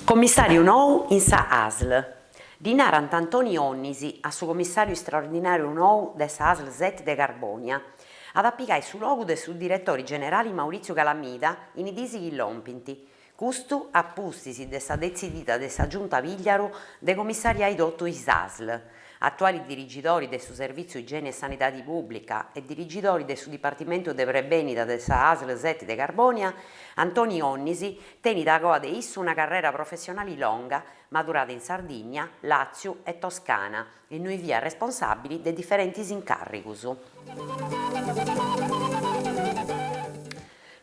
Commissàriu nou in sa Asl. Ddi narant Antoni Onnis a su commissàriu istraordinàriu nou de sa Asl seti de Carbònia. At a pigai su logu de su diretori generali Mauritziu Calamida in is diis chi lompint. Custu a pustis de sa detzidida de sa Giunta Pigliaru de commissariai totu is Asl. Atuali dirigidori de su Servìtziu Igieni e Sanidadi Pùblica e dirigidori de su Dipartimentu de Prebènida de sa Asl seti de Carbònia, Antoni Onnis tenit agoa de issu una carrera professionali longa, madurada in Sardigna, Làtziu e Toscana, innui fiat responsàbili de diferentis incàrrigus.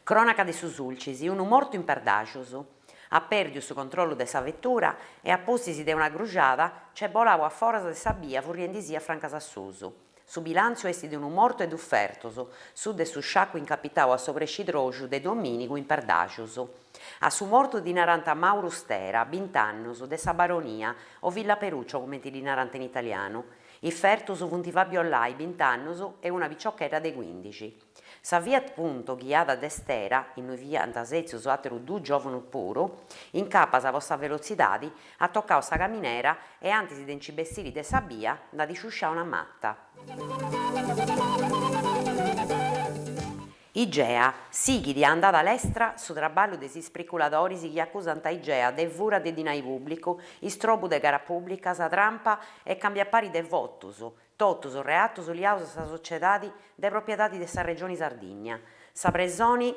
Crònaca de su Sulcis, unu mortu in Perdaxus. At pèrdiu su controllu de sa vetura e a pustis de una gruxada nc'est bolau a foras de sa bia furriendisì a francas a susu. Su bilàntziu est de unu mortu e dus fertos, su de su sciacu incapitau a s'obrescidroxu de domìnigu in Perdaxus. A su mortu ddi narant Mauru Stera, bint'annus, de sa Baronia, o Villaperuccio cumenti ddi narant in italianu. Is fertus funt Fabio Lai, bint'annus, e una piciochedda de cuindixi. Sa Fiat Punto ghiada de Stera, innui fiant sètzius àterus dus giòvunus puru, incapas po sa velotzidadi, at tocau sa caminera e antis de nci bessiri de sa bia nd'at isciusciau una mata. Igea, sighit a andada lestra su traballu de is ispriculadoris chi acusant a Igea de fura de dinai pùblicu, istrobu de gara pùblicas, trampa e cambiapari de votus, Totus reatus liaus a sa sociedadi de propiedadi de sa Regioni Sardigna. Sa presoni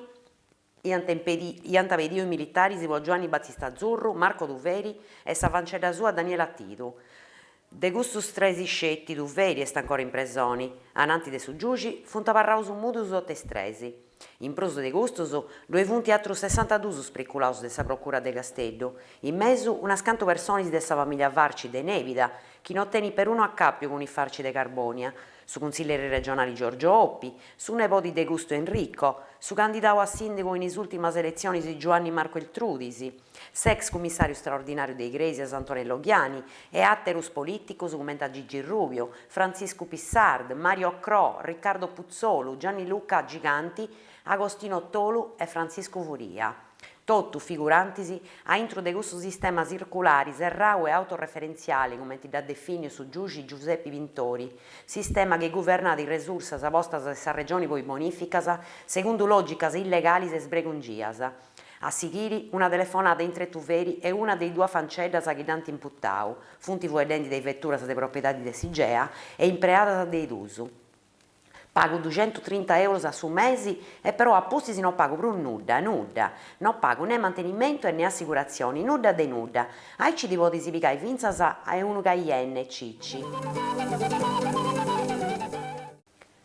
iant iant pediu is militaris po Giuanni Battista Zurru, Marco Tuveri e sa fancedda sua Daniela Tidu. De custus tres sceti Tuveri est ancora in presoni. Ananti de su giugi funt abarraus mudus totu is tres. In prus de custus, ddoi funt atrus sessantadus spriculaus de sa Procura de Casteddu, in mesu unas cantu personis de sa famìlia Farci de Nebida, chi no tenit perunu acàpiu cun is Farci de Carbònia, su cunsilleri regionali Giorgio Oppi, su nebodi de custu Enrico, su candidau a sìndigu in is ùltimas eletzionis Giuanni Marco Eltrudis, s'ex cummissàriu straordinàriu de Igrèsias Antonello Ghiani e àterus polìticus cumenti a Gigi Rubio, Frantziscu Pissard, Mario Cro, Riccardo Putzolu, Gianni Luca Giganti, Agostino Tolu e Frantziscu Furia. Totu figurantis a intru de cussu sistema tzirculari serrau e autoreferentziali cumenti dd'at definiu su giugi Giusepi Pintori, sistema chi guvernat is resursas postas de sa Regioni po is bonìficas segundu lògicas illegalis e sbregungias. A sighiri, una telefonada intre Tuveri e una de is duas fanceddas chi dd'ant imputau, funt fueddendi de is veturas de propiedadi de s'Igea e impreadas de is duus. Pagu duxentutrinta euros a su mesi e però a pustis no pagu prus nudda, nudda. No pagu ne mantenimentu e ne assiguratzioni, nudda de nudda. Aici ti podis pigai fintzas e unu Cayenne, Cicci.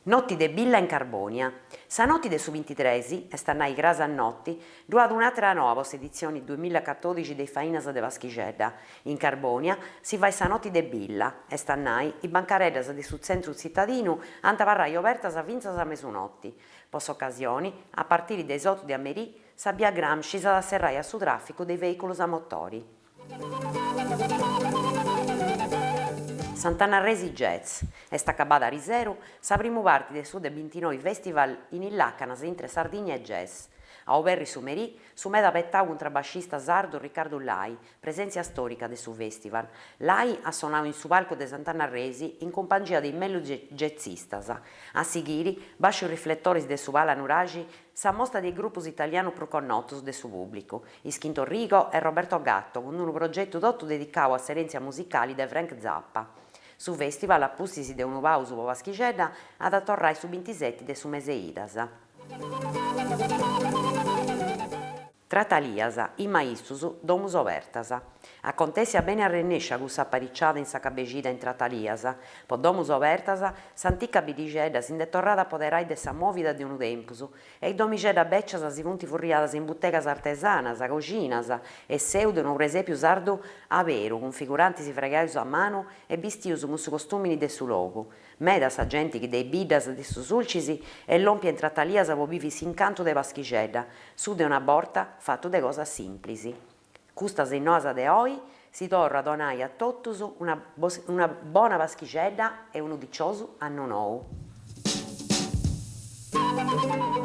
Noti de billa in Carbònia. Sa noti de su bintitres, est a nai cras a noti, ddu at un'àtera noa po s'editzioni duemillacatòdixi de is fainas de Paschixedda. In Carbònia si fait sa noti de billa, est a nai is bancareddas de su tzentru tzitadinu ant a abarrai obertas fintzas a mesunoti. Po s'ocasioni, a partiri de is otu de a merì, sa bia Gramsci s'at a serrai a su tràficu de is veìculus a motori. Sant'Anna Arresi Jazz, Est acabada ariseru sa primu parti de su de bintinoi festival in is làcanas intre Sardigna e Jazz. A oberri su merì, su meda apetau cuntrabascista sardu Riccardu Lai, presèntzia stòrica de su festival. Lai at sonau in su palcu de Sant'Anna Arresi in cumpangia de is mellus jazzistas. A sighiri, bàsciu is rifletoris de su Pala Nuraxi, Sa mosta de is grupus italianus prus connotus de su pùblicu, is Quinto Rigo e Roberto Gatto cun unu progetu totu dedicau a s'erèntzia musicali de Frank Zappa. Su festival, a pustis de unu pàusu po Paschixedda, at a torrai su bintiseti de su mes e Idas. Tratalias, is maistus, domus obertas. Acontèssia beni arrennèscia cussa apariciada in sa cabexida in Tratalias. Po domus obertas, s'antica biddixedda si nd'est torrada a apoderai de sa mòvida de unu tempus e is domixeddas bècias si funt furriadas in butegas artesanas, coxinas e seu de unu presèpiu sardu aberu cun figurantis fraigaus a manu e bistius cun su costùmini de su logu. Meda sa genti chi de is biddas de su Sulcis est lòmpia in Tratalias po bivi s'incantu de Paschixedda, su de una borta fatu de cosas simplis. Custas is noas de oi, si torru a donai a totus una una bona Paschixedda e unu diciosu annu nou. Sardu.